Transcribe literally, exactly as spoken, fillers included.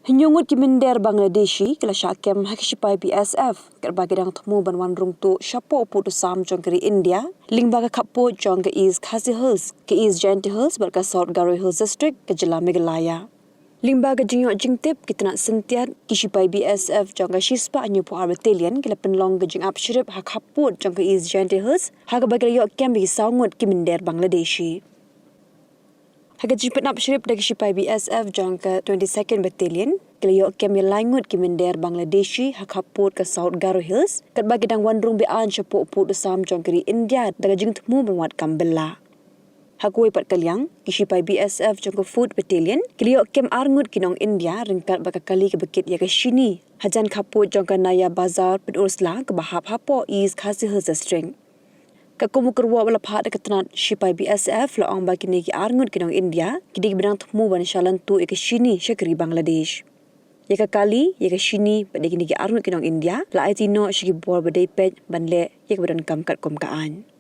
Hynñiew ngut ki mynder Bangladeshi ki la shah kem ha ki shipai B S F katba ki dang thmu ban wan rung tuh shapoh u pud u sam jong ka ri India lyngba ka khappud jong ka East Khasi Hills, ka East Jaintia Hills bad ka South Garo Hills District ka jylla Meghalaya. Lyngba ka jingïoh jingtip ki tnat syntiat, ki shipai B S F jong ka shispah hynñiewphew ar Battalion ki la pynlong ka jingap shrip ha khappud jong ka East Jaintia Hills ha kaba ki la ïoh kem ïa ki saw ngut ki mynder Bangladeshi. Ha ka jingpynap shrip da ki shipai B S F jong ka twenty-second Battalion, ki la ïoh kem ïa lai ngut ki mynder Bangladeshi ha khappud ka South Garo Hills katba ki dang wan rung beaiñ shapoh u pud u sam jong ka ri India da ka jingthmu ban wad kam bylla. Ha kawei pat ka liang, ki shipai B S F jong ka fourth Battalion ki la ïoh kem ar ngut ki nong India ryngkat bad ka kali kaba kit ïa ka shini hajan khappud jong ka Naya Bazar Pynursla kaba hap hapoh East Khasi Hills District. Katkum u kyrwoh ba la phah da ka tnat shipai B S F la ong ba kine ki ar ngut ki nong India ki dei kiba dang thmu ban shah lan tuh ïa ka shini sha ka ri Bangladesh. Ïa ka kali, ïa ka shini bad ïa kine ki ar ngut ki nong India la aiti noh sha ki bor ba dei peit ban leh ïa kaba donkam katkum ka aiñ.